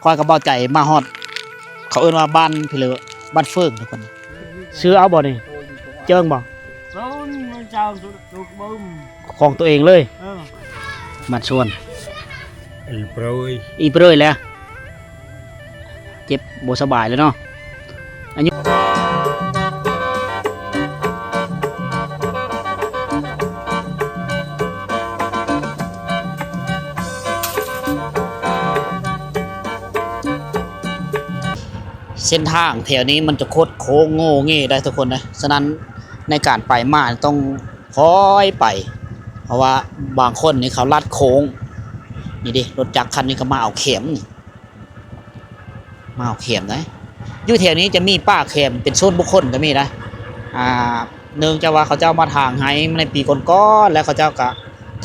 ຂ້ອຍກັບເບົາໃຈມາຮອດ ເຂົາເອີ້ນວ່າບ້ານພີ້ເລີ ບ້ານເຟີງທຸກຄົນ. ຊື້ເອົາບໍ່ນີ້? ເຈິງບໍ່? ຂອງຕົວເອງເລີຍ. ເອີ ບ້ານສວນ ອີເປຣຍ ອີເປຣຍແລ້ວ. ເຈັບບໍ່ສະບາຍແລ້ວເນາະ ອາຍຸ. ເສັ້ນທາງແຖວນີ້ມັນຈະຄົດໂຄ້ງໂງ່ເງ່ໄດ໋ທຸກຄົນເດີ. ສະນັ້ນໃນການໄປມາຕ້ອງຄ່ອຍໄປ ເພາະວ່າບາງຄົນນີ້ເຂົາລັດໂຄ້ງ. ນີ້ເດ້ ລົດຈັກຄັນນີ້ກໍມາເອົາແຄມນີ້ ມາເອົາແຄມໄດ໋. ຢູ່ແຖວນີ້ຈະມີປ່າແຄມເປັນສ່ວນບຸກຄົນກໍມີໄດ໋. ອ່າ ເນື່ອງຈາກວ່າເຂົາເຈົ້າມາຖາງໄຮ່ໃນປີກ່ອນໆ ແລ້ວເຂົາເຈົ້າກໍ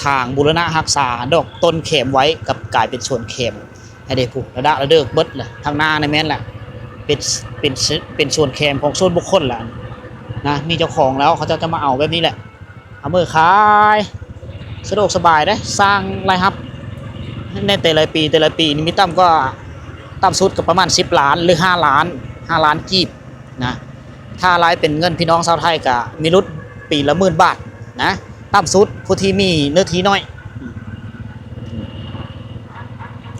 ຖາງບູລະນະຮັກສາດອກຕົ້ນແຄມໄວ້ ກໍກາຍເປັນສວນແຄມ. ໃຫ້ໄດ້ ຜູ້ລະດະລະເດີກເບິດລະ ທາງໜ້ານີ້ແມ່ນລະ ເປັນ ເປັນ ເປັນສວນແຄມຂອງສ່ວນບຸກຄົນລະນະ ມີເຈົ້າຂອງແລ້ວ ເຂົາເຈົ້າຈະມາເອົາແບບນີ້ແຫຼະ ເອົາມືຂາຍ ສະດວກສະບາຍເດ້ ສ້າງລາຍຮັບໃນແຕ່ລະປີ ແຕ່ລະປີນີ້ມີຕ່ຳກວ່າ ຕ່ຳສຸດກໍປະມານສິບລ້ານ ຫຼື ຫ້າລ້ານ ຫ້າລ້ານກີບນະ. ຖ້າລາຍເປັນເງິນພີ່ນ້ອງຊາວໄທກໍມີຫຼຸດປີລະໝື່ນບາດນະ ຕ່ຳສຸດ ຜູ້ທີ່ມີເນື້ອທີ່ໜ້ອຍ.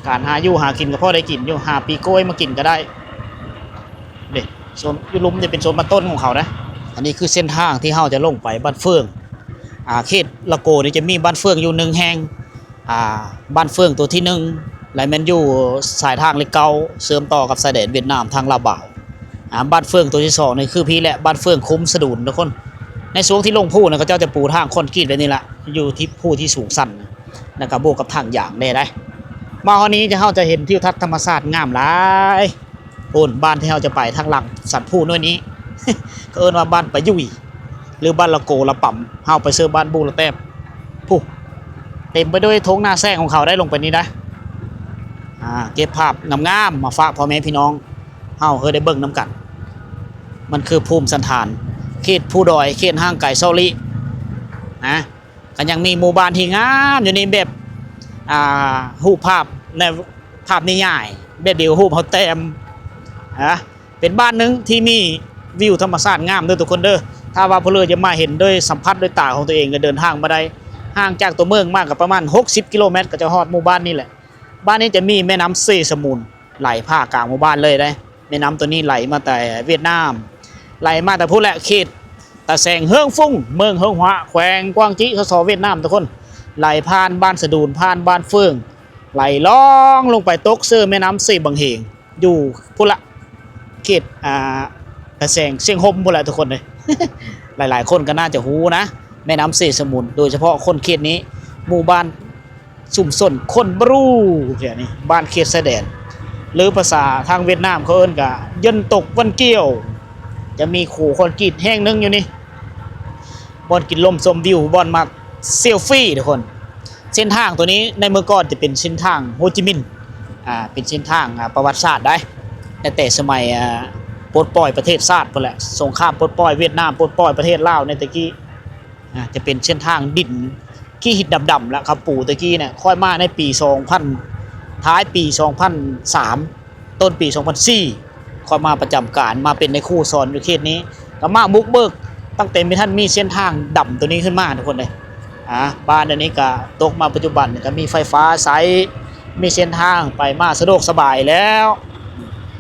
ການຫາຢູ່ຫາກິນກໍພໍໄດ້ກິນຢູ່ ຫາປີໂກ້ຍມາກິນກໍໄດ້ເດ້. ສວນຢູ່ລຸ່ມຈະເປັນສວນມັນຕົ້ນຂອງເຂົານະ. ອັນນີ້ຄືເສັ້ນທາງທີ່ເຮົາຈະລົງໄປບ້ານເຟືອງ ອ່າ ເຂດລະໂກນີ້ຈະມີບ້ານເຟືອງຢູ່ໜຶ່ງແຫ່ງ ອ່າ ບ້ານເຟືອງຕົວທີໜຶ່ງ ແລະ ແມ່ນຢູ່ສາຍທາງເລກເກົ້າ ເຊື່ອມຕໍ່ກັບຊາຍແດນຫວຽດນາມທາງລາວບາວ. ອ່າ ບ້ານເຟືອງຕົວທີສອງນີ້ຄືພີ້ແຫຼະ ບ້ານເຟືອງຄຸ້ມສະດູນທຸກຄົນ. ໃນຊ່ວງທີ່ລົງພູນະ ເຂົາເຈົ້າຈະປູທາງຄອນກຣີດແບບນີ້ລະ ຢູ່ທີ່ພູທີ່ສູງຊັນ ແລ້ວກໍບວກກັບທາງຢາງແດ່ໄດ໋. ມາຮອດນີ້ເຮົາຈະເຫັນທິວທັດທຳມະຊາດງາມຫຼາຍ. ໂອ້ນ ບ້ານທີ່ເຮົາຈະໄປທາງຫຼັງສັນພູໜ່ວຍນີ້ ເຂົາເອີ້ນວ່າບ້ານປາຫຍຸ້ຍ ຫຼື ບ້ານລະໂກລະປຳ. ເຮົາໄປເຊີບ້ານບູລະແຕບ ຜູ້ ເຕັມໄປດ້ວຍທົ່ງນາແຊງຂອງເຂົາໄດ໋ ລົງໄປນີ້ໄດ໋. ອ່າ ເກັບພາບງາມໆມາຝາກພໍ່ແມ່ພີ່ນ້ອງເຮົາໃຫ້ໄດ້ເບິ່ງນຳກັນ. ມັນຄືພູມສັນຖານ ເຂດພູດອຍ ເຂດຫ່າງໄກເຊົາລີ້ນະ. ກໍຍັງມີໝູ່ບ້ານທີ່ງາມຢູ່ນີ້ ແບບ ອ່າ ຮູບພາບໃນ ພາບນິຍາຍ ແບບດຽວຮູບເຮົາແຕ້ມນະ. ເປັນບ້ານໜຶ່ງທີ່ມີວິວທຳມະຊາດງາມເດີທຸກຄົນເດີ. ຖ້າວ່າຜູ້ເລີຢາກມາເຫັນໂດຍສຳຜັດດ້ວຍຕາຂອງຕົວເອງ ກໍເດີນທາງມາໄດ້ ຫ່າງຈາກຕົວເມືອງມາກໍປະມານຫົກສິບກິໂລແມັດ ກໍຈະຮອດໝູ່ບ້ານນີ້ແຫຼະ. ບ້ານນີ້ຈະມີແມ່ນ້ຳເຊສະມູນ ໄຫຼຜ່າກາງໝູ່ບ້ານເລີຍເດ້. ແມ່ນ້ຳຕົວນີ້ໄຫຼມາແຕ່ຫວຽດນາມ ໄຫຼມາແຕ່ພຸ້ນແຫຼະ ເຂດຕາແສງເຮີງຟຸ້ງ ເມືອງເຮີງຫວາ ແຂວງກວາງຈີ ສສ ຫວຽດນາມທຸກຄົນ. ໄຫຼຜ່ານບ້ານສະດູນ ຜ່ານບ້ານເຟືອງ ໄຫຼລ່ອງລົງໄປຕົກເຊີແມ່ນ້ຳເຊບັງເຫງ ຢູ່ພຸ້ນລະ ເຂດ ອ່າ ຕາແສງຊຽງຫົ່ມພຸ້ນລະທຸກຄົນເອີຍ. ຫຼາຍໆຄົນກໍໜ້າຈະຮູ້ນະ ແມ່ນ້ຳເຊສະມູນ ໂດຍສະເພາະຄົນເຂດນີ້ ໝູ່ບ້ານ ຊຸມຊົນຄົນບຣູແຖວນີ້ ບ້ານເຂດຊາຍແດນ ຫຼື ພາສາທາງຫວຽດນາມເຂົາເອີ້ນກະ ເຢິນຕົກວັນກຽວ. ຈະມີຂົວຄອນກຣີດແຫ່ງໜຶ່ງຢູ່ນີ້ ບ່ອນກິນລົມຊົມວິວ ບ່ອນມາເຊລຟີທຸກຄົນ. ເສັ້ນທາງຕົວນີ້ໃນເມື່ອກ່ອນຈະເປັນເສັ້ນທາງໂຮຈິມິນ ອ່າ ເປັນເສັ້ນທາງ ອ່າ ປະຫວັດສາດໄດ໋ ຕັ້ງແຕ່ສະໄໝ ອ່າ ປົດປ່ອຍປະເທດຊາດພຸ້ນແຫຼະ ສົງຄາມປົດປ່ອຍຫວຽດນາມ ປົດປ່ອຍປະເທດລາວໃນແຕ່ກີ້. ອ່າ ຈະເປັນເສັ້ນທາງດິນຂີ້ຫີນດຳໆ ແລ້ວເຂົາປູແຕ່ກີ້ນະ. ຂ້ອຍມາໃນປີສອງພັນ ທ້າຍປີສອງພັນສາມ ຕົ້ນປີສອງພັນສີ່ ຂ້ອຍມາປະຈຳການ ມາເປັນນາຍຄູສອນຢູ່ເຂດນີ້ ກໍມາບຸກເບີກຕັ້ງແຕ່ມີ ທັນມີເສັ້ນທາງດຳໂຕນີ້ຂຶ້ນມາທຸກຄົນເອີຍ. ອ່າ ບ້ານອັນນີ້ກໍຕົກມາປັດຈຸບັນນີ້ກໍມີໄຟຟ້າໃຊ້ ມີເສັ້ນທາງໄປມາສະດວກສະບາຍແລ້ວ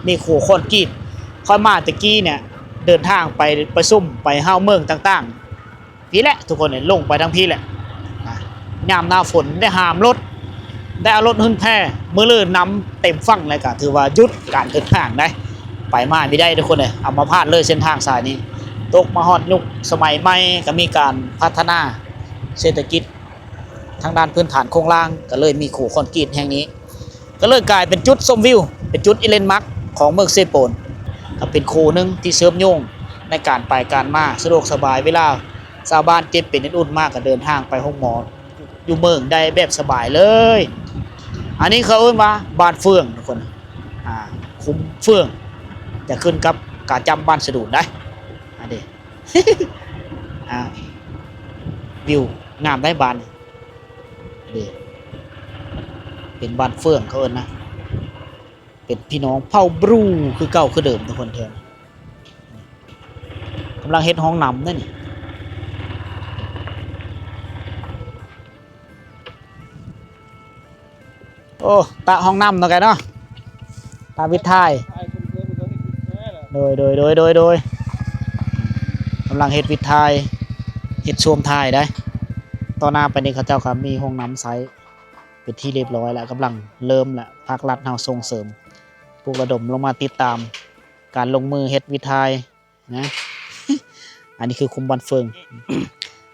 ມີຂົວຄອນກຣີດ. ຂ້ອຍມາແຕ່ກີ້ນີ້ ເດີນທາງໄປປະຊຸມ ໄປເຮົາເມືອງຕ່າງໆ ພີ້ແຫຼະທຸກຄົນເອີຍ ລົງໄປທາງພີ້ແຫຼະ. ອ່າ ຍາມໜ້າຝົນໄດ້ຫາມລົດ ໄດ້ເອົາລົດຫຶ້ນແພ ເມີເລີນຳເຕັມຝັ່ງ ແລ້ວກໍຖືວ່າຢຸດການເດີນທາງໄດ້ ໄປມາບໍ່ໄດ້ທຸກຄົນເອີຍ. ອຳມະພາດເລີຍເສັ້ນທາງສາຍນີ້ ຕົກມາຮອດຍຸກສະໄໝໃໝ່ ກໍມີການພັດທະນາເສດຖະກິດ ທາງດ້ານພື້ນຖານໂຄງລ່າງ ກໍເລີຍມີຂົວຄອນກຣີດແຫ່ງນີ້ ກໍເລີຍກາຍເປັນຈຸດຊົມວິວ ເປັນຈຸດ landmark ຂອງເມືອງເຊໂປນ ກໍເປັນຂົວໜຶ່ງທີ່ເຊື່ອມໂຍງໃນການໄປການມາ ສະດວກສະບາຍ. ເວລາຊາວບ້ານເຈັບເປັນເປັນອຸ່ນມາ ກໍເດີນທາງໄປໂຮງໝໍຢູ່ເມືອງໄດ້ແບບສະບາຍເລີຍ. ອັນນີ້ເຂົາເອີ້ນວ່າບ້ານເຟືອງທຸກຄົນ ອ່າ ຄຸ້ມເຟືອງ ຈະຂຶ້ນກັບກາຈ້ຳບ້ານສະດູນໄດ໋. ອັນນີ້ ອ່າ ວິວງາມໄດ໋ບ້ານນີ້ ເດ້ ເປັນບ້ານເຟືອງເຂົາເອີ້ນນະ. ເປັນພີ່ນ້ອງເຜົ່າບຣູຄືເກົ່າຄືເດີມທຸກຄົນເທີ. ກຳລັງເຮັດຫ້ອງນ້ຳເດ້ນີ້. ໂອ້ ຕາຫ້ອງນ້ຳເນາະ ໄກເນາະ ຕາວິດຖ່າຍ. ໂດຍ ໂດຍ ໂດຍ ໂດຍ ໂດຍ ກຳລັງເຮັດວິດຖ່າຍ ເຮັດຊວມຖ່າຍໄດ໋. ຕໍ່ໜ້າໄປນີ້ເຂົາເຈົ້າກໍມີຫ້ອງນ້ຳໃຊ້ເປັນທີ່ຮຽບຮ້ອຍແລ້ວ ກຳລັງເລີ່ມແລ້ວ. ພາກລັດເຮົາສົ່ງເສີມ ປຸກລະດົມລົງມາຕິດຕາມການລົງມືເຮັດວິດຖ່າຍ ນະ. ອັນນີ້ຄືຄຸ້ມບ້ານເຟີງ.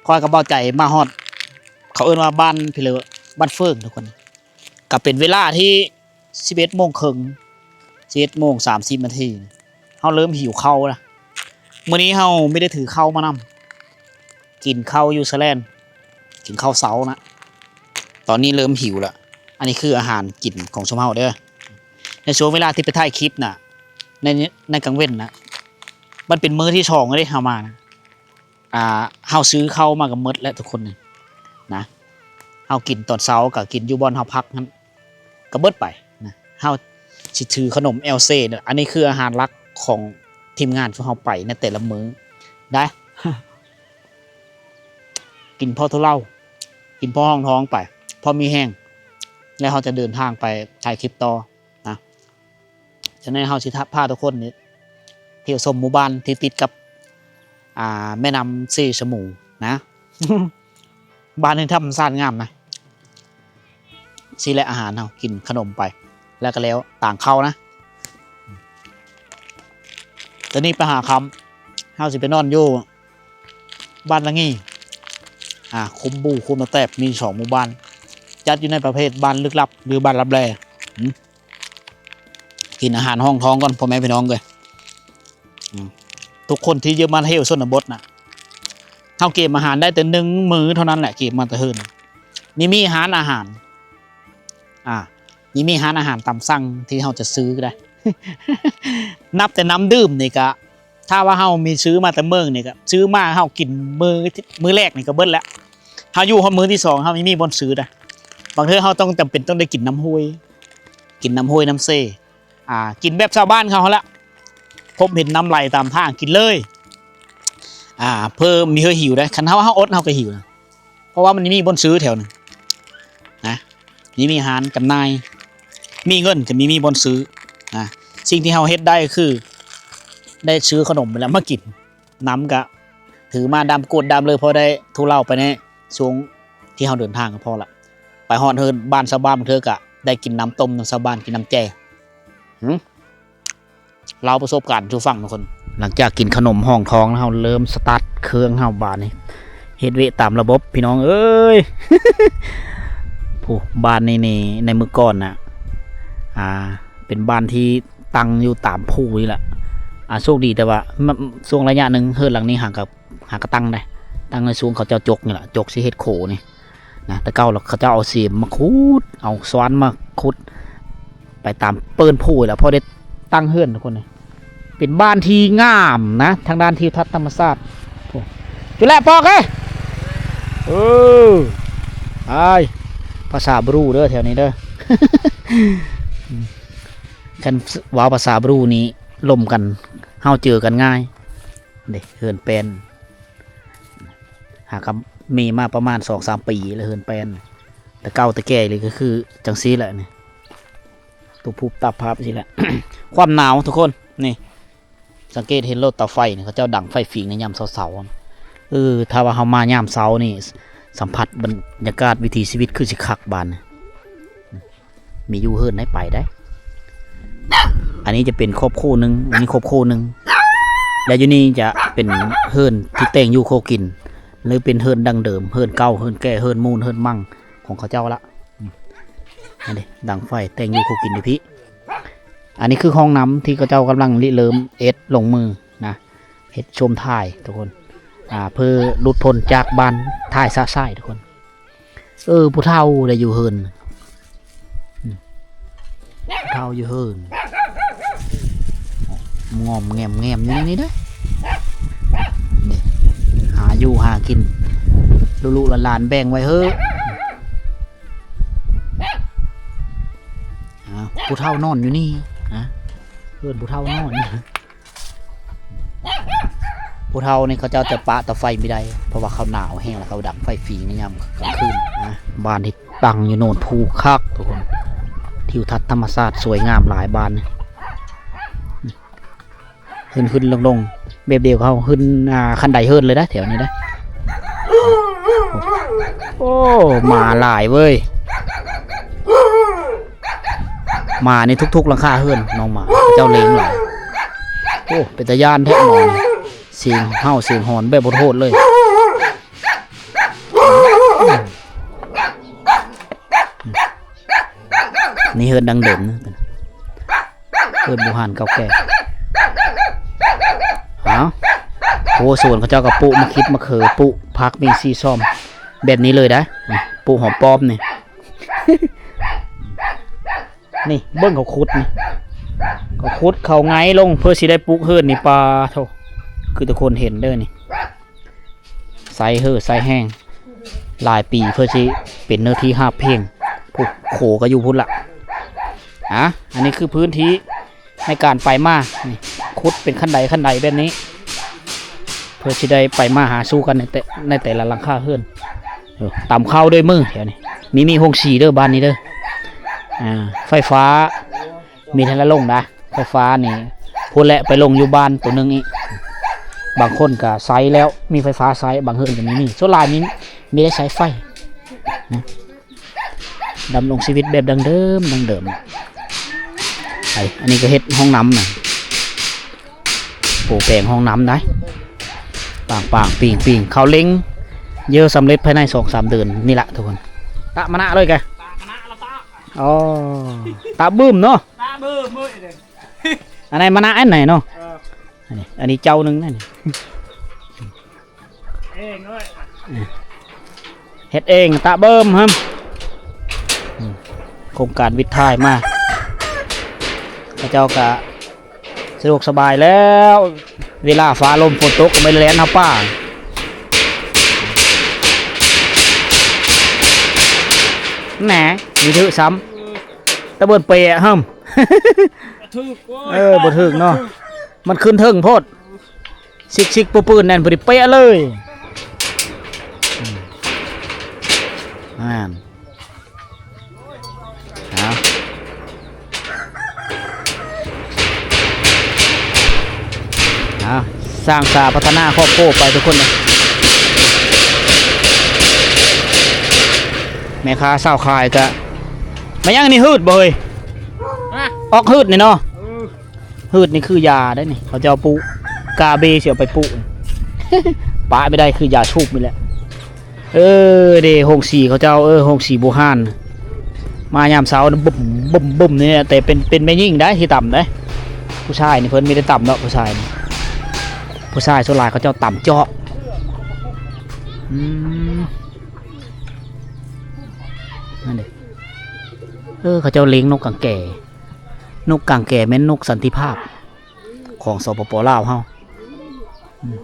ຂ້ອຍກັບເບົາໃຈມາຮອດ ເຂົາເອີ້ນວ່າບ້ານພີ້ເລີ ບ້ານເຟີງທຸກຄົນ. ກໍເປັນເວລາທີ່ສິບເອັດໂມງເຄິ່ງ ສິບເອັດໂມງສາມສິບນາທີ ເຮົາເລີ່ມຫິວເຂົ້າລະ. ມື້ນີ້ເຮົາບໍ່ໄດ້ຖືເຂົ້າມານຳ ກິນເຂົ້າຢູ່ສະແລນ ກິນເຂົ້າເຊົ້ານະ. ຕອນນີ້ເລີ່ມຫິວລະ. ອັນນີ້ຄືອາຫານກິນຂອງຊຸມເຮົາເດີ ໃນຊ່ວງເວລາທີ່ໄປຖ່າຍຄລິບນະ ໃນ ໃນກາງເວັນນະ. ມັນເປັນມື້ທີສອງເດ້ເຮົາມານະ. ອ່າ ເຮົາຊື້ເຂົ້າມາກໍໝົດແລ້ວທຸກຄົນນີ້ນະ. ເຮົາກິນຕອນເຊົ້າກໍກິນຢູ່ບ່ອນເຮົາພັກຫັ້ນ ກໍເບິດໄປນະ. ເຮົາຊິຖືຂະໜົມແອວເຊນະ. ອັນນີ້ຄືອາຫານຫຼັກຂອງທີມງານຂອງເຮົາໄປໃນແຕ່ລະມື້ໄດ໋. ກິນພໍທຸເລົາ ກິນພໍຮອງທ້ອງໄປ ພໍມີແຮງ ແລ້ວເຮົາຈະເດີນທາງໄປຖ່າຍຄລິບຕໍ່ນະ. ສະນັ້ນເຮົາຊິພາທຸກຄົນນີ້ທ່ຽວຊົມໝູ່ບ້ານທີ່ຕິດກັບ ອ່າ ແມ່ນ້ຳເຊສະໝູນະ. ບ້ານນີ້ທຳຊາດງາມນະ. ຊີ້ແຫຼະອາຫານເຮົາ ກິນຂະໜົມໄປ ແລ້ວກໍແລ້ວ ຕາງເຂົ້ານະ. ຕອນນີ້ໄປຫາຄ່ຳ ເຮົາຊິໄປນອນຢູ່ບ້ານລະງີ່ ອ່າ ຄຸ້ມບູ ຄຸ້ມຕະແຕບ ມີສອງໝູ່ບ້ານ ຈັດຢູ່ໃນປະເພດບ້ານລຶກລັບ ຫຼື ບ້ານລັບແລ. ກິນອາຫານຮອງທ້ອງກ່ອນ ພໍ່ແມ່ພີ່ນ້ອງເອີຍ. ອືມ ທຸກຄົນທີ່ຢູ່ມາທ່ຽວຊົນນະບົດນະ ເຮົາກຽມອາຫານໄດ້ແຕ່ໜຶ່ງມື້ເທົ່ານັ້ນແຫຼະ ກຽມມາແຕ່ເຮືອນ. ນີ້ມີຮ້ານອາຫານ ອ່າ ນີ້ມີຮ້ານອາຫານຕາມສັ່ງທີ່ເຮົາຈະຊື້ໄດ້. ນັບແຕ່ນ້ຳດື່ມນີ້ກະ ຖ້າວ່າເຮົາມີຊື້ມາແຕ່ເມືອງນີ້ກະ ຊື້ມາເຮົາກິນມື້ ມື້ແລກນີ້ກະເບິດແລ້ວ. ເຮົາຢູ່ຮອດມື້ທີສອງ ເຮົາບໍ່ມີບ່ອນຊື້ນະ. ບາງເທື່ອເຮົາຕ້ອງ ຈຳເປັນຕ້ອງໄດ້ກິນນ້ຳຫ້ວຍ ກິນນ້ຳຫ້ວຍນ້ຳເຊ. ອ່າ ກິນແບບຊາວບ້ານເຂົາຫັ້ນລະ ພົບເຫັນນ້ຳໄຫຼຕາມທາງກິນເລີຍ. ອ່າ ເພື່ອມີເຫື່ອຫິວໄດ໋ ຄັນເຮົາ ເຮົາອົດເຮົາກໍຫິວນະ ເພາະວ່າມັນມີບ່ອນຊື້ແຖວນັ້ນນະ ມີ ມີຮ້ານຈຳໜ່າຍ ມີເງິນກໍມີ ມີບ່ອນຊື້ນະ. ສິ່ງທີ່ເຮົາເຮັດໄດ້ຄືໄດ້ຊື້ຂະໜົມນີ້ແຫຼະມາກິນ ນ້ຳກະຖືມາດຳກວດດຳເລີຍ ພໍໄດ້ທຸເລົາໄປໃນຊ່ວງທີ່ເຮົາເດີນທາງກໍພໍລະ. ໄປຮອດເຮືອນບ້ານຊາວບ້ານ ບາງເທື່ອກະໄດ້ກິນນ້ຳຕົ້ມນຳຊາວບ້ານ ກິນນ້ຳແຈ່ວ. ຫື ເລົ່າປະສົບການສູ່ຟັງທຸກຄົນ. ຫຼັງຈາກກິນຂະໜົມຮອງທ້ອງແລ້ວ ເຮົາເລີ່ມສະຕາດເຄື່ອງເຮົາບາດນີ້ ເຮັດວຽກຕາມລະບົບພີ່ນ້ອງເອີຍ. ຜູ້ ບ້ານນີ້ນີ້ ໃນມື້ກ່ອນນະ ອ່າ ເປັນບ້ານທີ່ຕັ້ງຢູ່ຕາມພູນີ້ແຫຼະ. ອ່າ ໂຊກດີແຕ່ວ່າ ມ- ຊ່ວງໄລຍະໜຶ່ງເຮືອນຫຼັງນີ້ຫາກະ ຫາກະຕັ້ງໄດ້ ຕັ້ງໃນຊ່ວງເຂົາເຈົ້າຈົກນີ້ແຫຼະ ຈົກຊິເຮັດໂຂນີ້ນະ. ແຕ່ເກົ່າລະເຂົາເຈົ້າເອົາເສມມາຂຸດ ເອົາຊວນມາຂຸດ ໄປຕາມເປີ້ນພູແລ້ວ ພໍໄດ້ຕັ້ງເຮືອນທຸກຄົນ. ເປັນບ້ານທີ່ງາມນະ ທາງດ້ານທິວທັດທຳມະຊາດ. ໂອ້ ຈຸແລະປອກເອີຍ ເອີ ອ້າຍ ພາສາບຣູເດີແຖວນີ້ເດີ. ຄັນເວົ້າພາສາບຣູນີ້ລົມກັນ ເຮົາເຈີກັນງ່າຍເດ້. ເຮືອນແປ້ນ ຫາກະມີມາປະມານສອງສາມປີແລ້ວ ເຮືອນແປ້ນ. ແຕ່ເກົ່າແຕ່ແກ່ເລີຍກໍຄືຈັ່ງຊີ້ແຫຼະນີ້ ຕຸບປຸບຕັບພັບຊີ້ແຫຼະ. ຄວາມໜາວທຸກຄົນ ນີ້ ສັງເກດເຫັນໂລດເຕົາໄຟນີ້ ເຂົາເຈົ້າດັງໄຟຝິງໃນຍາມເຊົ້າໆ. ເອີ ຖ້າວ່າເຮົາມາຍາມເຊົ້ານີ້ ສ- ສຳຜັດບັນຍາກາດວິຖີຊີວິດຄືຊິຄັກບາດນີ້. ມີຢູ່ເຮືອນໃຫ້ໄປໄດ້. ອັນນີ້ຈະເປັນຄອບຄົວໜຶ່ງ ອັນນີ້ຄອບຄົວໜຶ່ງ ແລະຢູ່ນີ້ຈະເປັນເຮືອນທີ່ແຕ່ງຢູ່ຄົວກິນ ຫຼືເປັນເຮືອນດັ້ງເດີມ ເຮືອນເກົ່າ ເຮືອນແກ່ ເຮືອນມູນ ເຮືອນມັ່ງຂອງເຂົາເຈົ້າລະ. ອືມ ອັນນີ້ດັງໄຟແຕ່ງຢູ່ຄົວກິນຢູ່ພີ້. ອັນນີ້ຄືຫ້ອງນ້ຳທີ່ເຂົາເຈົ້າກຳລັງລິເລີ່ມເຮັດລົງມືນະ ເຮັດໂຊມຖ່າຍທຸກຄົນ ອ່າ ເພື່ອຫຼຸດພົ້ນຈາກບ້ານຖ່າຍຊະຊາຍທຸກຄົນ. ເອີ ຜູ້ເຖົ້າໄດ້ຢູ່ເຮືອນ ອືມ ຜູ້ເຖົ້າຢູ່ເຮືອນ ງອມແງມໆຢູ່ໃນນີ້ເດ້. ນີ້ ຫາຢູ່ຫາກິນ ລູກໆຫຼານໆແບ່ງໄວ້ເຮີ້. ອ່າ ຜູ້ເຖົ້ານອນຢູ່ນີ້ ນະ ເຮືອນຜູ້ເຖົ້ານອນ. ຜູ້ເຖົ້ານີ້ເຂົາເຈົ້າຈະປະເຕົາໄຟບໍ່ໄດ້ ເພາະວ່າເຂົາໜາວແຮງ ແລ້ວເຂົາດັງໄຟຟຣີໃນຍາມກາງຄືນນະ. ບ້ານທີ່ຕັ້ງຢູ່ໂນນພູຄັກທຸກຄົນ ທິວທັດທຳມະຊາດສວຍງາມຫຼາຍບ້ານນີ້. ຫຶ່ນໆລົງໆ ແບບດຽວເຮົາຫຶ່ນ ອ່າ ຂັ້ນໄດເຮືອນເລີຍນະ ແຖວນີ້ນະ. ໂອ້ ໝາຫຼາຍເວີຍ ໝາໃນທຸກໆຫຼັງຄາເຮືອນ ນ້ອງໝາ ເຂົາເຈົ້າລ້ຽງຫຼາຍ. ໂອ້ ເປັນຕາຢ້ານແທ້ໝານີ້ ສຽງເຫົ່າສຽງຫອນແບບໂຫດໆເລີຍ. ນີ້ເຮືອນດັ້ງເດີມນະ ເຮືອນບູຮານເກົ່າແກ່. ເອົາ ໂອ້ ສວນເຂົາເຈົ້າກໍປູກໝາກຂິດໝາກເຂີ ປູກຜັກມີສີ່ຊອມ ແບບນີ້ເລີຍໄດ໋ ປູກຫອມປ້ອມນີ້. ນີ້ເບິ່ງເຂົາຂຸດນີ້ ເຂົາຂຸດເຂົາໄງລົງເພື່ອຊິໄດ້ປຸກເຮືອນນີ້. ປາໂທ້ ຄືທຸກຄົນເຫັນເດີນີ້ ໃຊ້ເຫີໃຊ້ແຮງຫຼາຍປີເພື່ອຊິເປັນເນື້ອທີ່ຮາບພຽງ. ຜູ້ໂຄກໍຢູ່ພຸ້ນລະ. ອາ ອັນນີ້ຄືພື້ນທີ່ໃນການໄປມານີ້ ຂຸດເປັນຂັ້ນໄດຂັ້ນໄດແບບນີ້ ເພື່ອຊິໄດ້ໄປມາຫາສູ່ກັນໃນແຕ່ ໃນແຕ່ລະຫຼັງຄາເຮືອນ. ເອີ ຕຳເຂົ້າດ້ວຍມືແຖວນີ້ ມີ ມີໂຮງສີເດີບ້ານນີ້ເດີ. ອາ ໄຟຟ້າ ມີແຕ່ລະລົງນະ ໄຟຟ້ານີ້ພຸ້ນແຫຼະ ໄປລົງຢູ່ບ້ານໂຕໜຶ່ງອີກ. ບາງຄົນກໍໃຊ້ແລ້ວ ມີໄຟຟ້າໃຊ້ ບາງເຮືອນກໍມີ ມີ ສ່ວນຫຼາຍມີ ມີໄດ້ໃຊ້ໄຟນະ. ດຳລົງຊີວິດແບບດັ້ງເດີມ ດັ້ງເດີມ. ໄອ້ ອັນນີ້ກໍເຮັດຫ້ອງນ້ຳນະ ໂປແປງຫ້ອງນ້ຳໄດ໋ ປາງໆ ປີງໆ ເຂົາເລັງເຢີສຳເລັດພາຍໃນສອງສາມເດືອນນີ້ລະທຸກຄົນ. ຕະມະນະເລີຍກະ ອໍ ຕະບຶ້ມເນາະ. ຕາເບິ່ມເອີຍເດ້ ອັນໃດມານະອັນໃດເນາະ. ເອີ ອັນນີ້ ອັນນີ້ເຈົ້າໜຶ່ງນັ້ນ ເອງເອີຍ ເຮັດເອງຕາເບິ່ມຫັ້ນ. ໂຄງການວິດຖ່າຍມາ ເຂົາເຈົ້າກະສະດວກສະບາຍແລ້ວ ເວລາຟ້າລົມຝົນຕົກກໍບໍ່ໄດ້ແລ່ນເຂົ້າປ່າ. ແໜ ມີຖືກຊ້ຳ ຕະເບິ່ນເປະຫັ້ນ. ບໍ່ຖືກ ໂອ້ຍ ເອີ ບໍ່ຖືກເນາະ ມັນຂຶ້ນເທິງໂພດ ຊິກໆ ປືນໆ ແໜ້ນພໍດີເປະເລີຍ. ອືມ ນັ້ນ ເອົາ ເອົາ ສ້າງສາພັດທະນາຄອບຄົວໄປທຸກຄົນເດີ. ແມ່ຄ້າຊາວຂາຍກະ ມາຫຍັງນີ້ ຫືດບໍ່ເຮີ້ຍ? ຮະ? ອອກຫືດນີ້ເນາະ? ເອີ ຫືດນີ້ຄືຢາໄດ໋ນີ້ ເຂົາເຈົ້າປູກ ກາເບຊິເອົາໄປປູກ ປະໄປໄດ້ຄືຢາສູບນີ້ແຫຼະ. ເອີ ເດ້ ໂຮງສີເຂົາເຈົ້າ ເອີ ໂຮງສີບູຮານ ມາຍາມເຊົ້າ ບຶ້ມໆໆ ນີ້ ແຕ່ເປັນ ເປັນແມ່ຍິງໄດ໋ທີ່ຕຳໄດ໋ ຜູ້ຊາຍນີ້ເພິ່ນມີແຕ່ຕຳເນາະ ຜູ້ຊາຍນີ້ ຜູ້ຊາຍສ່ວນຫຼາຍເຂົາເຈົ້າຕຳເຈາະ. ອືມ ນັ້ນເດ້ ເອີ ເຂົາເຈົ້າລ້ຽງນົກກາງແກ ນົກກາງແກແມ່ນນົກສັນຕິພາບຂອງ ສປປ ລາວ ເຮົາ. ອືມ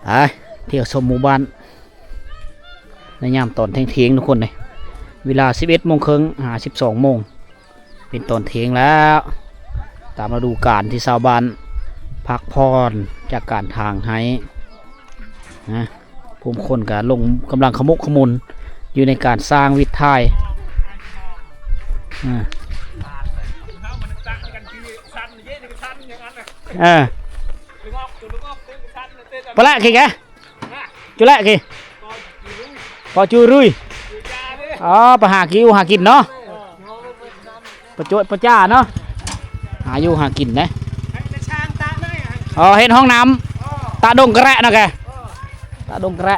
ໄປທ່ຽວຊົມໝູ່ບ້ານໃນຍາມຕອນທ່ຽງໆ ທຸກຄົນເອີຍ ເວລາສິບເອັດໂມງເຄິ່ງຫາສິບສອງໂມງ ເປັນຕອນທ່ຽງແລ້ວ ຕາມລະດູການທີ່ຊາວບ້ານພັກຜ່ອນຈາກການຖາງໄຮ່ນະ. ຜູ້ຄົນກະລົງກຳລັງຂະໝົກຂະໝຸນຢູ່ໃນການສ້າງວິດຖ່າຍ ອາ ເອີ ປະລະ ຄືກະ ຈຸລະ ຄື ພໍຈູລຸຍ ອໍ ໄປຫາກິວຫາກິນເນາະ. ປະໂຈດປະຈາເນາະ ຫາຢູ່ຫາກິນເດ້ ອໍ ເຮັດຫ້ອງນ້ຳ ຕາດົງກະແຣະເນາະແກ ຕາດົງກະແຣະ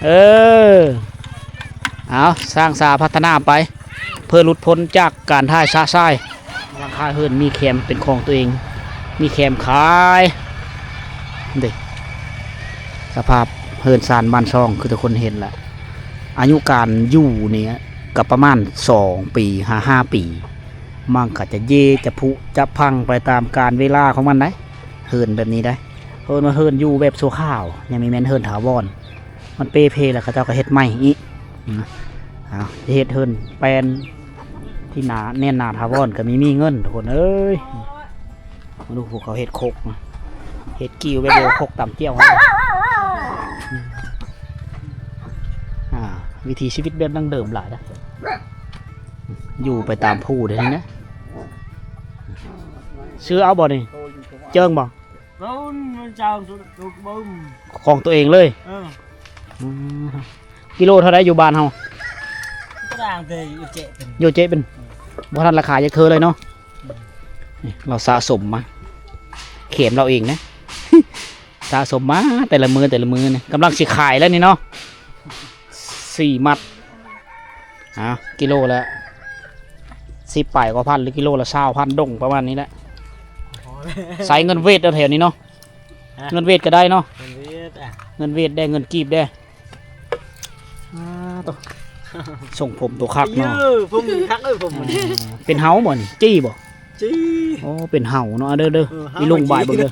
ເອີ ເອົາ ສ້າງສາພັດທະນາໄປ ເພື່ອຫຼຸດພົ້ນຈາກການຖ່າຍຊະຊາຍ. ຫຼັງຄາເຮືອນມີແຄມເປັນຂອງຕົວເອງ ມີແຄມຂາຍເດ້. ສະພາບເຮືອນຊານບ້ານຊ່ອງຄືທຸກຄົນເຫັນແຫຼະ ອາຍຸການຢູ່ນີ້ກໍປະມານສອງປີຫາຫ້າປີ ມັນກໍຈະເຢຈະຜຸຈະພັງໄປຕາມການເວລາຂອງມັນໄດ໋ ເຮືອນແບບນີ້ໄດ໋ ເອີ້ນວ່າເຮືອນຢູ່ແບບຊົ່ວຄາວ ຍັງບໍ່ແມ່ນເຮືອນຖາວອນ ມັນເປ່ເພແລ້ວເຂົາເຈົ້າກໍເຮັດໃໝ່ອີກນະ. ອ້າວ ເຮັດເຮືອນແປ້ນທີ່ໜາແໜ້ນໜາຖາວອນກໍມີ ມີເງິນ ທຸກຄົນເອີຍ. ມາດູພວກເຂົາເຮັດຄົກນະ ເຮັດກິ້ວແບບດຽວ ຄົກຕຳຈ້ຽວ. ອ່າ ວິຖີຊີວິດແບບດັ້ງເດີມຫຼາຍນະ ຢູ່ໄປຕາມພູເດ້ນີ້ນະ. ຊື້ເອົາບໍ່ນີ້ ເຈິງບໍ່? ຂອງຕົວເອງເລີຍ. ເອີ ອືມ ກິໂລເທົ່າໃດຢູ່ບ້ານເຮົາ? ກະດາງແຕ່ຢູ່ເຈະເປັນ ຢູ່ເຈະເປັນ ບໍ່ທັນລາຄາຈັກເທື່ອເລີຍເນາະ. ນີ້ລາວສະສົມມາ ແຄມລາວເອງນະ ສະສົມມາແຕ່ລະມື້ ແຕ່ລະມື້ນີ້ ກຳລັງຊິຂາຍແລ້ວນີ້ເນາະ ສີ່ມັດ. ອ້າວ ກິໂລລະສິບປາຍກວ່າພັນ ຫຼືກິໂລລະຊາວພັນດົງ ປະມານນີ້ແຫຼະ. ໃຊ້ເງິນຫວຽດເອົາແຖວນີ້ເນາະ. ຮະ? ເງິນຫວຽດກໍໄດ້ເນາະ. ເງິນຫວຽດ ອ່ະ ເງິນຫວຽດແດ່ ເງິນກີບແດ່. ອ່າ ໂຕ ຊົງຜົມໂຕຄັກເນາະ. ເອີ ຜົມຄັກເອີຍ ຜົມ ອ່າ ເປັນເຫົາບໍ່ນີ້ ຈີ່ບໍ່? ຈີ່. ໂອ້ ເປັນເຫົາເນາະ ເດີ ເດີ ເອີ ອີລຸງບາຍເບິ່ງເດີ.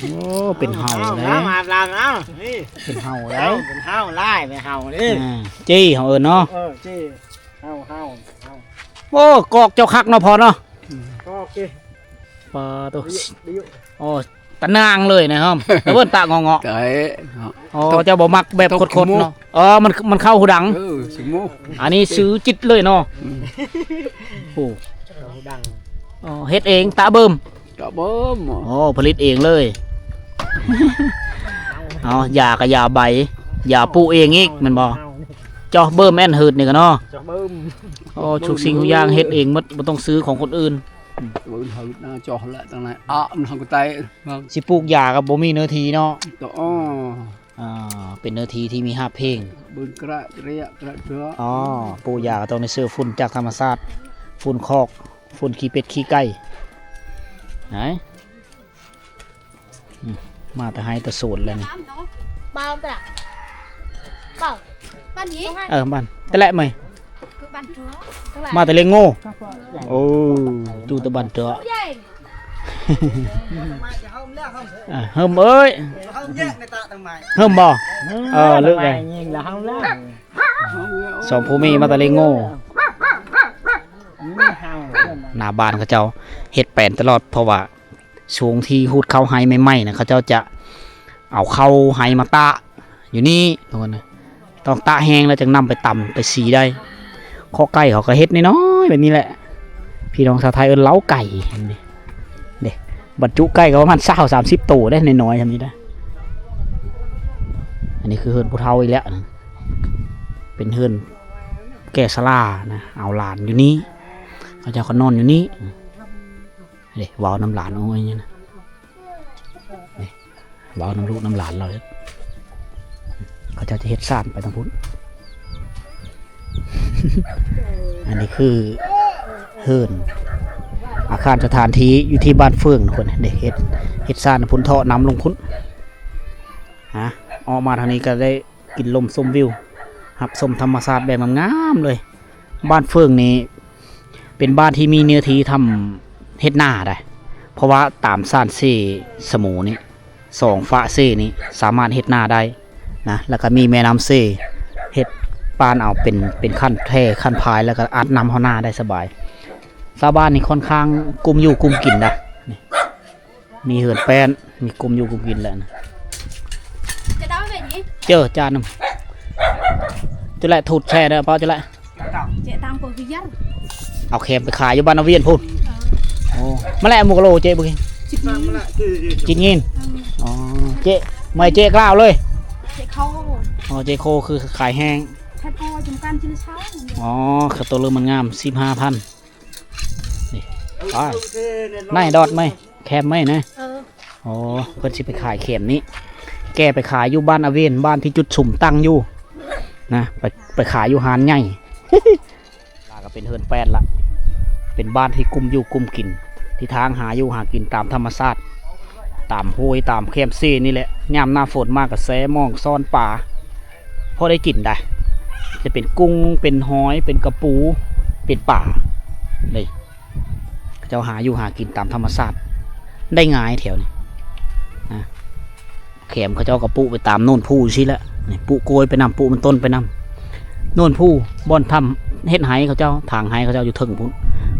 ໂອ້ ເປັນເຫົາ ເອົາ ເດ້ ເອົາ ມາອາບນ້ຳ ເອົາ ນີ້ ເປັນເຫົາໄດ໋ ເປັນເຫົາ ລາຍ ເປັນເຫົາເດ້. ອ່າ ຈີ່ເຮົາເອີ້ນເນາະ. ເອີ ຈີ່ ເຫົາ ເຫົາ ເຫົາ. ໂອ້ ກອກເຈົ້າຄັກເນາະພໍ່ເນາະ. ອືມ ກອກເດ້ ປາໂຕ ດີຢູ່ ໂອ້ ຕານາງເລີຍນະ ເຮີ້ມ ຕາເບິ່ນຕາເງາະໆ. ໂອ້ ເຈົ້າບໍ່ມັກແບບຄົດໆເນາະ. ອໍ ມັນ ມັນເຂົ້າຫູດັງ. ເອີ ສົມມຸດ ອັນນີ້ຊື້ຈິດເລີຍເນາະ. ອືມ ໂອ້ ເຂົ້າຫູດັງ. ອໍ ເຮັດເອງ ຕະເບິ່ມ ຕະເບິ່ມ. ອໍ ຜະລິດເອງເລີຍ. ເອົາ ຢາກະຢາໃບ ຢາປູກເອງອີກແມ່ນບໍ່? ເຈາະເບິ່ມແມ່ນຫືດນີ້ກະເນາະ. ເຈາະເບິ່ມ. ໂອ້ ທຸກສິ່ງທຸກຢ່າງເຮັດເອງໝົດ ບໍ່ຕ້ອງຊື້ຂອງຄົນອື່ນ. ເບິ່ງເຮົາໜ້າຈອແຫຼະ ຕັ້ງໃນອະມັນເຮົາກໍໄຕ ຊິປູກຢາກໍບໍ່ມີເນື້ອທີ່ເນາະ. ຕະ ອໍ ອ່າ ເປັນເນື້ອທີ່ທີ່ມີຮາກເພງ ເບິ່ງກະເຣຍກະເດາະ. ອໍ ປູກຢາກໍຕ້ອງໄດ້ເຊື້ອຝຸ່ນຈາກທຳມະຊາດ ຝຸ່ນຄອກ ຝຸ່ນຂີ້ເປັດຂີ້ໄກ່. ໄຫນ ອືມ ມາແຕ່ໄຮ່ແຕ່ສວນແລ້ວນີ້. ເບົາຕະ ເບົາ ບ້ານນີ້ ເອີ ບ້ານຕະແລະເມຍ ບ້ານ ມາແຕ່ເລງໂງ່. ໂອ້ ຢູ່ແຕ່ບ້ານເຈາະ. ອ່າ ເຮີ້ມເອີຍ ເຮີ້ມບໍ່? ເອີ ເລີກໄດ້ ສອງຜົວເມຍມາແຕ່ເລງໂງ່. ໜ້າບ້ານເຂົາເຈົ້າເຮັດແປນຕະຫຼອດ ເພາະວ່າ ຊ່ວງທີ່ຮູດເຂົ້າໄຮ່ໃໝ່ໆນະ ເຂົາເຈົ້າຈະເອົາເຂົ້າໄຮ່ມາຕາກຢູ່ນີ້ ທຸກຄົນນະ ຕ້ອງຕາກແຫ້ງແລ້ວຈຶ່ງນຳໄປຕຳໄປສີໄດ້. ຄອກໄກ່ເຂົາກໍເຮັດນ້ອຍໆແບບນີ້ແຫຼະ ພີ່ນ້ອງຊາວໄທເອີ້ນເລົ້າໄກ່. ເດ້ ບັນຈຸໄກ່ກໍປະມານຊາວສາມສິບໂຕໄດ໋ ນ້ອຍໆຊ່ຳນີ້ໄດ໋. ອັນນີ້ຄືເຮືອນຜູ້ເຖົ້າອີກແລ້ວ ເປັນເຮືອນແກ່ຊະລານະ ເອົາຫຼານຢູ່ນີ້ ເຂົາເຈົ້າກໍນອນຢູ່ນີ້. ເດ້ ເວົ້ານຳຫຼານ ໂອ້ຍ ນີ້ນະ ເດ້ ເວົ້ານຳລູກນຳຫຼານລາວເດ້. ເຂົາເຈົ້າຈະເຮັດສານໄປທາງພຸ້ນ. ອັນນີ້ຄືເຮືອນ ອາຄານສະຖານທີ່ຢູ່ທີ່ບ້ານເຝິງພຸ້ນ. ເດ້ ເຮັດ ເຮັດສານພຸ້ນ ເທາະນ້ຳລົງພຸ້ນ. ຮະ ອອກມາທາງນີ້ກໍໄດ້ ກິນລົມຊົມວິວ ຮັບຊົມທຳມະຊາດແບບງາມໆເລີຍ. ບ້ານເຝິງນີ້ເປັນບ້ານທີ່ມີເນື້ອທີ່ທຳເຮັດນາໄດ໋ ເພາະວ່າຕາມຊານເຊສະໂໝນີ້ ສອງຝາເຊນີ້ສາມາດເຮັດນາໄດ້ນະ ແລ້ວກໍມີແມ່ນ້ຳເຊ ເຮັດປ້ານເອົາເປັນ ເປັນຄັນແພຄັນພາຍ ແລ້ວກໍອັດນ້ຳເຂົ້ານາໄດ້ສະບາຍ. ຊາວບ້ານນີ້ຂ້ອນຂ້າງກຸ້ມຢູ່ກຸ້ມກິນນະ ນີ້. ມີເຮືອນແປ້ນ ມີກຸມຢູ່ກຸມກິນແຫຼະນະ. ເຈີຈານໜຶ່ງ ຈະແລະ ທຸດແຊ່ເດີ ເພາະຈະແລະ ເອົາແຄມໄປຂາຍຢູ່ບ້ານນາວຽນພຸ້ນ. ໂອ້ ມາແລະ ໝູກະໂລເຈບໍ່ກິນ ກິນກິນ. ອໍ ເຈ ມາເຈກະລາວເລີຍ. ອໍ ເຈໂຄຄືຂາຍແຫ້ງ. ອໍ ຂາໂຕເລີມັນງາມ ສິບຫ້າພັນ. ນີ້ ໄປ ນາຍດອດໄໝ ແຄມໄໝນະ. ເອີ ອໍ ເພິ່ນຊິໄປຂາຍແຄມນີ້ ແກ່ໄປຂາຍຢູ່ບ້ານອາເວນ ບ້ານທີ່ຈຸດສຸມຕັ້ງຢູ່ນະ ໄປ ໄປຂາຍຢູ່ຮ້ານໃຫຍ່. ລາກໍເປັນເຮືອນແປ້ນລະ ເປັນບ້ານທີ່ກຸມຢູ່ກຸມກິນ ທີ່ທາງຫາຢູ່ຫາກິນຕາມທຳມະຊາດ ຕາມຫ້ວຍຕາມແຄມເຊນີ້ແຫຼະ. ຍາມໜ້າຝົນມາກໍແຊ່ມອງຊ້ອນປາ ພໍໄດ້ກິນໄດ໋ ຈະເປັນກຸ້ງ ເປັນຫອຍ ເປັນກະປູ ເປັນປາເດ້. ເຂົາເຈົ້າຫາຢູ່ຫາກິນຕາມທຳມະຊາດໄດ້ງ່າຍແຖວນີ້ນະ. ແຄມເຂົາເຈົ້າກໍປູກໄປຕາມໂນນພູຊີ້ແຫຼະ ນີ້ ປູກກ້ວຍໄປນຳ ປູກມັນຕົ້ນໄປນຳ. ໂນນພູ ບ່ອນທຳເຮັດໄຮ່ເຂົາເຈົ້າ ຖາງໄຮ່ເຂົາເຈົ້າຢູ່ເທິງພຸ້ນ.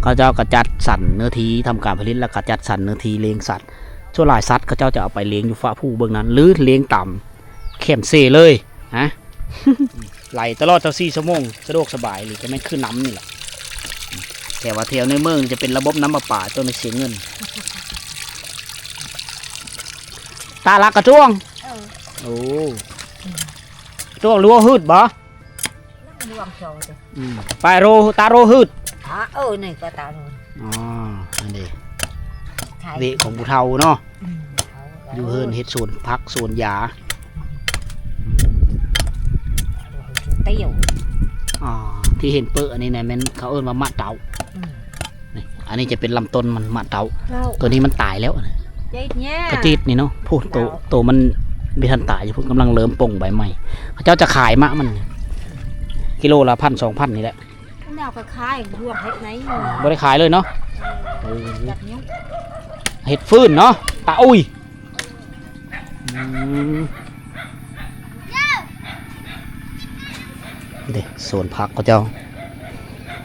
ເຂົາເຈົ້າກະຈັດສັນເນື້ອທີ່ທຳການຜະລິດ ແລ້ວກະຈັດສັນເນື້ອທີ່ລ້ຽງສັດ. ສ່ວນຫຼາຍສັດເຂົາເຈົ້າຈະເອົາໄປລ້ຽງຢູ່ຟ້າພູເບື້ອງນັ້ນ ຫຼືລ້ຽງຕາມແຄມເຊເລີຍນະ. ໄຫຼຕະຫຼອດຊາວສີ່ຊົ່ວໂມງ ສະດວກສະບາຍອີ່ຫຼີ ກະແມ່ນຄືນ້ຳນີ້ແຫຼະ. ແຕ່ວ່າແຖວໃນເມືອງຈະເປັນລະບົບນ້ຳປະປາ ຕ້ອງໄດ້ເສຍເງິນ. ຕາລັກກະຈ້ວງ. ເອີ ໂອ້ ຈ້ວງ ຫຼືວ່າຮືດບໍ? ລວງເຂົາເດ້ ອືມ ປາຍໂຣ ຕາໂຣຮືດ. ອາ ເອີ ນີ້ກະຕາໂຣ. ອໍ ອັນນີ້ ເວຂອງຜູ້ເຖົ້າເນາະ. ອືມ ເຖົ້າ ຢູ່ເຮືອນເຮັດສວນຜັກສວນຢາ. ອືມ ຕຽວ. ອໍ ທີ່ເຫັນເປິອັນນີ້ນະ ແມ່ນເຂົາເອີ້ນວ່າໝາກເຕົ້າ. ອືມ ນີ້ ອັນນີ້ຈະເປັນລຳຕົ້ນມັນ ໝາກເຕົ້າ. ໂຕນີ້ມັນຕາຍແລ້ວນະ ກະຈີດນີ້ເນາະ. ພຸ້ນ ໂຕ ໂຕມັນບໍ່ທັນຕາຍຢູ່ພຸ້ນ ກຳລັງເລີ່ມປົ່ງໃບໃໝ່. ເຂົາເຈົ້າຈະຂາຍໝາກມັນ ກິໂລລະພັນສອງພັນນີ້ແຫຼະ. ແນວກະຂາຍ ລວກເຮັດໄນ ບໍ່ໄດ້ຂາຍເລີຍເນາະ. ເອີ ເຮັດຟືນເນາະ ຕາອຸຍ. ອືມ ເດ້ ສວນຜັກເຂົາເຈົ້າ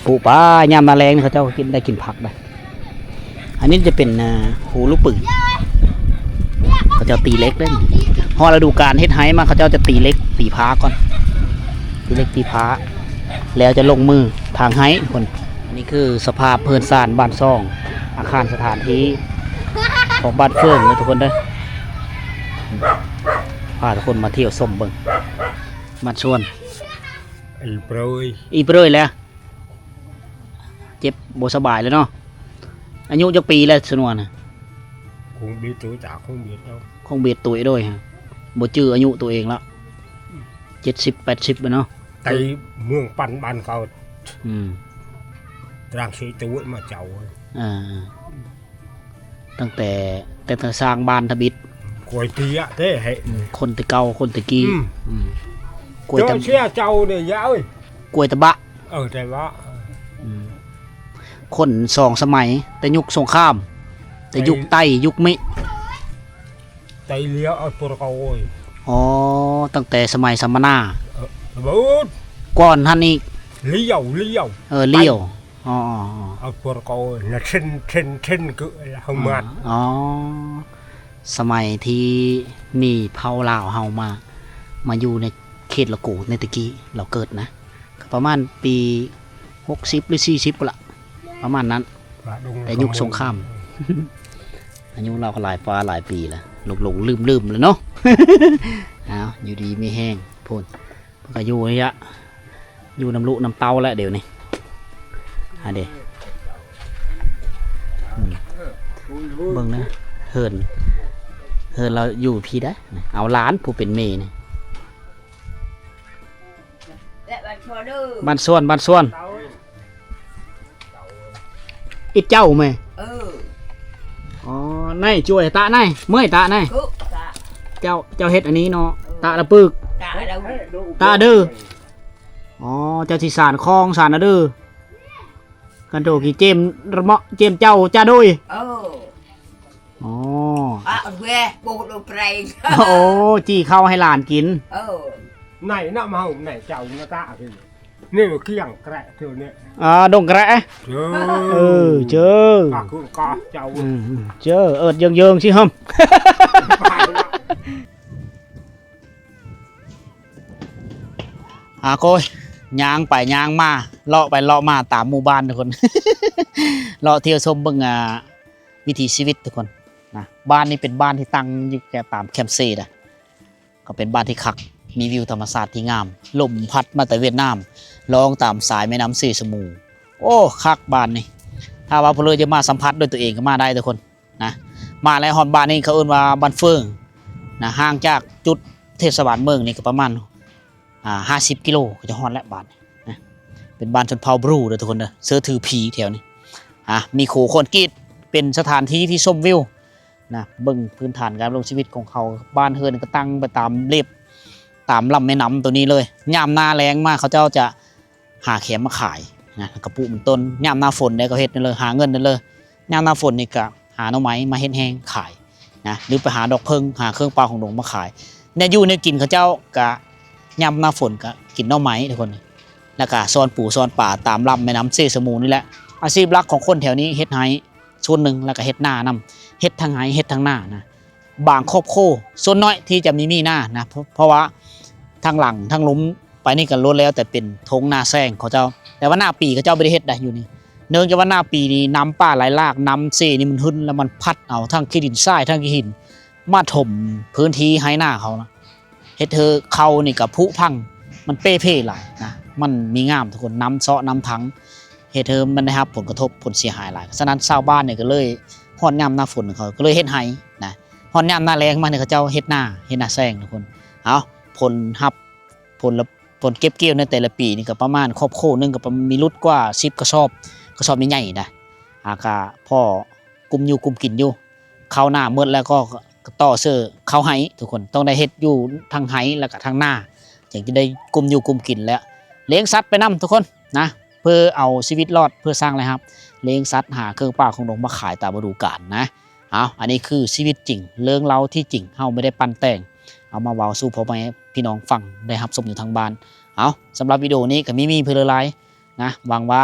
ປູກປ່າ ຍາມໜ້າແລ້ງເຂົາເຈົ້າກິນ ໄດ້ກິນຜັກໄດ໋. ອັນນີ້ຈະເປັນ ເອີ ຮູລູກປຶງ ເຂົາເຈົ້າຕີເຫຼັກເດ້. ຮອດລະດູການເຮັດໄຮ່ມາ ເຂົາເຈົ້າຈະຕີເຫຼັກຕີພ້າກ່ອນ ຕີເຫຼັກຕີພ້າ ແລ້ວຈະລົງມືຖາງໄຮ່ທຸກຄົນ. ອັນນີ້ຄືສະພາບເຮືອນຊານບ້ານຊ່ອງ ອາຄານສະຖານທີ່ຂອງບ້ານເຟືອງເດີທຸກຄົນເດີ. ພາທຸກຄົນມາທ່ຽວຊົມເບິ່ງ ບ້ານຊວນ. ອີເປີຍ ອີເປີຍແລ້ວ ເຈັບບໍ່ສະບາຍແລ້ວເນາະ. ອາຍຸຈັກປີແລ້ວຊະນວນນະ? ຄົງເບດໂຕຍ ຕາຄົງເບດໂຕຍ ຄົງເບດໂຕຍໂດຍ ບໍ່ຈື່ອາຍຸໂຕເອງລະ ເຈັດສິບແປດສິບແລ້ວເນາະ. ໄຕເມືອງປັນບ້ານເຂົາ ອືມ ຕາງຊິໂຕຍມາເຈົ້າ. ເອີ ຕັ້ງແຕ່ ແຕ່ ແຕ່ສ້າງບ້ານທຳອິດ ກວຍເຕຍເດ້ ອືມ ຄົນແຕ່ເກົ່າ ຄົນແຕ່ກີ້. ອືມ ອືມ ກວຍຕະ ເຈົ້າເສຍເຈົ້າເດ້ ຢາເອີຍ ກວຍຕະບະ. ເອີ ແຕ່ວ່າ ອືມ ຄົນສອງສະໄໝ ແຕ່ຍຸກສົງຄາມ ແຕ່ຍຸກໄຕ້ ຍຸກມິ ໄຕລຽວເອົາໂປຣໂກຍ. ອໍ ຕັ້ງແຕ່ສະໄໝສຳມະນາ. ເອີ ກ່ອນຫັ້ນອີກ ລຽວ ລຽວ ເອີ ລຽວ. ອໍ ເອົາໂປຣໂກຍ ລະເຊັນ ເຊັນ ເຊັນ ກຶ ລະເຮົາມາດ. ອໍ ສະໄໝທີ່ມີເຜົ່າລາວເຮົາມາ ມາຢູ່ໃນເຂດລະໂກ ໃນແຕ່ກີ້ລາວເກີດນະ ກະປະມານປີຫົກສິບ ຫຼື ສີ່ສິບພຸ້ນລະ ປະມານນັ້ນ. ແຕ່ຍຸກສົງຄາມ ອາຍຸລາວກະຫຼາຍຟ້າຫຼາຍປີລະ ຫຼົງໆລືມໆແລ້ວເນາະ. ເອົາ ຢູ່ດີມີແຮງພຸ້ນ ເພິ່ນກະຢູ່ນີ້ລະ ຢູ່ນຳລູກນຳເຕົ້າແຫຼະດຽວນີ້. ອັນເດ ອືມ ເບິ່ງນະ ເຮືອນ ເຮືອນລາວຢູ່ພີ້ໄດ໋. ເອົາຫຼານຜູ້ເປັນແມ່ນີ້ ບ້ານຊວນ ບ້ານຊວນ ອິດເຈົ້າແມ່. ເອີ ອໍ ນາຍ ຊ່ວຍຕະນາຍ ເມື່ອຍຕະນາຍ. ເຈົ້າ ເຈົ້າເຮັດອັນນີ້ເນາະ ເອີ ຕະລະປຶກ ຕະລະປຶກ ຕະເດີ. ອໍ ເຈົ້າຊິສານຄອງ ສານອະເດີ ກັນໂດກີເຈມ ຣະເມາະ ເຈມເຈົ້າ ຈາໂດຍ. ເອີ ອໍ ອະ ເວ ໂບໂດໄປ. ໂອ້ ຈີ່ເຂົ້າໃຫ້ຫຼານກິນ. ເອີ ໄນນະ ເຮົາໄນເຈົ້ານະຕະ ນີ້ ນີ້ກຽງແກຣະເທື່ອນີ້. ອາ ດົງແກຣະ. ເຈີ ເອີ ເຈີ ປາກກຸງກາເຈົ້າ. ອືມ ເຈີ ເອີດເຢິງໆຊິເຮີ້ມ. ອາ ໂກຍ ຍ່າງໄປຍ່າງມາ ເລາະໄປເລາະມາຕາມໝູ່ບ້ານທຸກຄົນ ເລາະທ່ຽວຊົມເບິ່ງ ອາ ວິຖີຊີວິດທຸກຄົນນະ. ບ້ານນີ້ເປັນບ້ານທີ່ຕັ້ງຢູ່ແກ ຕາມແຄມເຊນະ ກະເປັນບ້ານທີ່ຄັກ ມີວິວທຳມະຊາດທີ່ງາມ ລົມພັດມາແຕ່ຫວຽດນາມ ລ່ອງຕາມສາຍແມ່ນ້ຳເຊສະໝູ. ໂອ້ ຄັກບ້ານນີ້ ຖ້າວ່າຜູ້ໃດຈະມາສຳຜັດດ້ວຍຕົວເອງກະມາໄດ້ທຸກຄົນ. ນະ ມາແລ້ວຮອດບ້ານນີ້ ເຂົາເອີ້ນວ່າບ້ານເຟີງນະ ຫ່າງຈາກຈຸດເທດສະບານເມືອງນີ້ກະປະມານ ອາ ຫ້າສິບກິໂລ ກະຈະຮອດແລ້ວບ້ານນີ້ນະ. ເປັນບ້ານຊົນເຜົ່າບຣູເດີທຸກຄົນເດີ ເຊີຖືຜີແຖວນີ້. ອາ ມີໂຂງຄອນກຣີດ ເປັນສະຖານທີ່ທີ່ຊົມວິວນະ ເບິ່ງພື້ນຖານການດຳລົງຊີວິດຂອງເຂົາ ບ້ານເຮືອນກະຕັ້ງໄປຕາມເລັບ ຕາມລຳແມ່ນ້ຳໂຕນີ້ເລີຍ. ຍາມໜ້າແລ້ງມາ ເຂົາເຈົ້າຈະ ຫາແຄມມາຂາຍນະ ກະປູກເປັນຕົ້ນ. ຍາມໜ້າຝົນເດ ກະເຮັດນັ້ນເລີຍ ຫາເງິນນັ້ນເລີຍ. ຍາມໜ້າຝົນນີ້ກະຫາໜໍ່ໄມ້ມາເຮັດແຫ້ງຂາຍນະ ຫຼືໄປຫາດອກເຜິ້ງ ຫາເຄື່ອງປ່າຂອງດົງມາຂາຍ. ແນວຢູ່ແນວກິນເຂົາເຈົ້າກະ ຍາມໜ້າຝົນກະກິນໜໍ່ໄມ້ທຸກຄົນ. ແລ້ວກະຊ້ອນປູຊ້ອນປາຕາມລຳແມ່ນ້ຳເຊສະໝູນີ້ແຫຼະ. ອາຊີບຫຼັກຂອງຄົນແຖວນີ້ເຮັດໄຮ່ສ່ວນໜຶ່ງ ແລ້ວກະເຮັດນານຳ ເຮັດທັງໄຮ່ເຮັດທັງນານະ. ບາງຄອບຄົວສ່ວນໜ້ອຍທີ່ຈະມີ ມີນານະ ເພາະ ເພາະວ່າທາງຫຼັງທາງລຸ່ມໄປນີ້ກໍລ້ວນແລ້ວແຕ່ເປັນທົ່ງນາແຊງເຂົາເຈົ້າ. ແຕ່ວ່ານາປີເຂົາເຈົ້າບໍ່ໄດ້ເຮັດໄດ໋ຢູ່ນີ້ ເນື່ອງຈາກວ່ານາປີນີ້ນ້ຳປ່າໄຫຼຫຼາກ ນ້ຳເຊນີ້ມັນຫຶ່ນ ແລ້ວມັນພັດເອົາທັງຂີ້ດິນຊາຍທັງຂີ້ຫີນມາຖົມພື້ນທີ່ໄຮ່ນາເຂົານະ. ເຮັດໃຫ້ເຂົ້ານີ້ກໍຜຸພັງ ມັນເປ່ເພຫຼາຍນະ ມັນມີງາມທຸກຄົນ ນ້ຳເຊາະນ້ຳທັງ ເຮັດໃຫ້ມັນໄດ້ຮັບຜົນກະທົບຜົນເສຍຫາຍຫຼາຍ. ສະນັ້ນຊາວບ້ານນີ້ກໍເລີຍ ຮອດຍາມໜ້າຝົນເຂົາກໍເລີຍເຮັດໄຮ່ນະ ຮອດຍາມໜ້າແລ້ງມານີ້ເຂົາເຈົ້າເຮັດນາ ເຮັດນາແຊງທຸກຄົນ. ເອົາ ຜົນຮັບ ຜົນລະ ຜົນເກັບກ່ຽວໃນແຕ່ລະປີນີ້ກໍປະມານຄອບຄົວໜຶ່ງກໍປະ ມີຫຼຸດກວ່າສິບກະສອບ ກະສອບໃຫຍ່ໆນະ ອາ ກະພໍກຸມຢູ່ກຸມກິນຢູ່. ເຂົ້ານາໝົດແລ້ວກໍ ກໍຕໍ່ເສີເຂົ້າໄຮ່ທຸກຄົນ ຕ້ອງໄດ້ເຮັດຢູ່ທັງໄຮ່ແລ້ວກໍທັງນາ ຈຶ່ງຈະໄດ້ກຸມຢູ່ກຸມກິນ ແລະ ລ້ຽງສັດໄປນຳທຸກຄົນນະ ເພື່ອເອົາຊີວິດລອດ ເພື່ອສ້າງລາຍຮັບ ລ້ຽງສັດ ຫາເຄື່ອງປ່າຂອງດົງມາຂາຍຕາມລະດູການນະ. ເອົາ ອັນນີ້ຄືຊີວິດຈິງ ເລື່ອງເລົ່າທີ່ຈິງ ເຮົາບໍ່ໄດ້ປັ້ນແຕ່ງ ເອົາມາເວົ້າສູ່ພໍ່ແມ່ພີ່ນ້ອງຟັງ ໄດ້ຮັບຊົມຢູ່ທາງບ້ານ. ເອົາ ສຳລັບວິດີໂອນີ້ກໍມີ ມີເພິ່ນຫຼາຍໆນະ ຫວັງວ່າ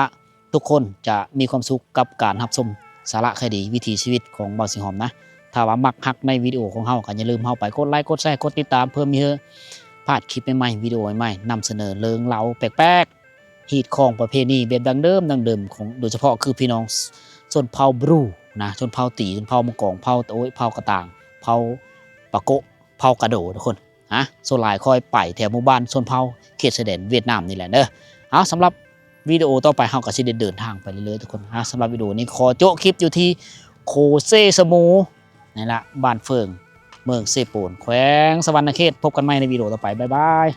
ທຸກຄົນຈະມີຄວາມສຸກກັບການຮັບຊົມສາລະຄະດີວິຖີຊີວິດຂອງບ່າວສີຫອມນະ. ຖ້າວ່າມັກຮັກໃນວິດີໂອຂອງເຮົາ ກໍຢ່າລືມເຮົາໄປກົດໄລ ກົດແຊ ກົດຕິດຕາມ ເພື່ອມີເຮົາພາດຄລິບໃໝ່ໆ ວິດີໂອໃໝ່ໆ ນຳສະເໜີເລື່ອງລາວແປກໆ ຮີດຄອງປະເພນີແບບດັ້ງເດີມໆ ຂອງ ໂດຍສະເພາະຄືພີ່ນ້ອງຊົນເຜົ່າບຣູນະ ຊົນເຜົ່າຕີ ຊົນເຜົ່າມັງກອງ ເຜົ່າຕະໂອ້ຍ ເຜົ່າກະຕ່າງ ເຜົ່າປາໂກະ ເຜົ່າກະໂດ ທຸກຄົນ. ອ່າ ສ່ວນຫຼາຍຂ້ອຍໄປແຖວໝູ່ບ້ານຊົນເຜົ່າເຂດຊາຍແດນຫວຽດນາມນີ້ແຫຼະເດີ. ເອົາ ສຳລັບວິດີໂອຕໍ່ໄປເຮົາກໍຊິໄດ້ເດີນທາງໄປເລື້ອຍໆ ທຸກຄົນ. ອ່າ ສຳລັບວິດີໂອນີ້ຂໍໂຈະຄລິບຢູ່ທີ່ໂຄເຊສະໝູ ນີ້ລະ ບ້ານເຝີງ ເມືອງເຊໂປນ ແຂວງສະຫວັນນະເຂດ. ພົບກັນໃໝ່ໃນວິດີໂອຕໍ່ໄປ. ບາຍບາຍ.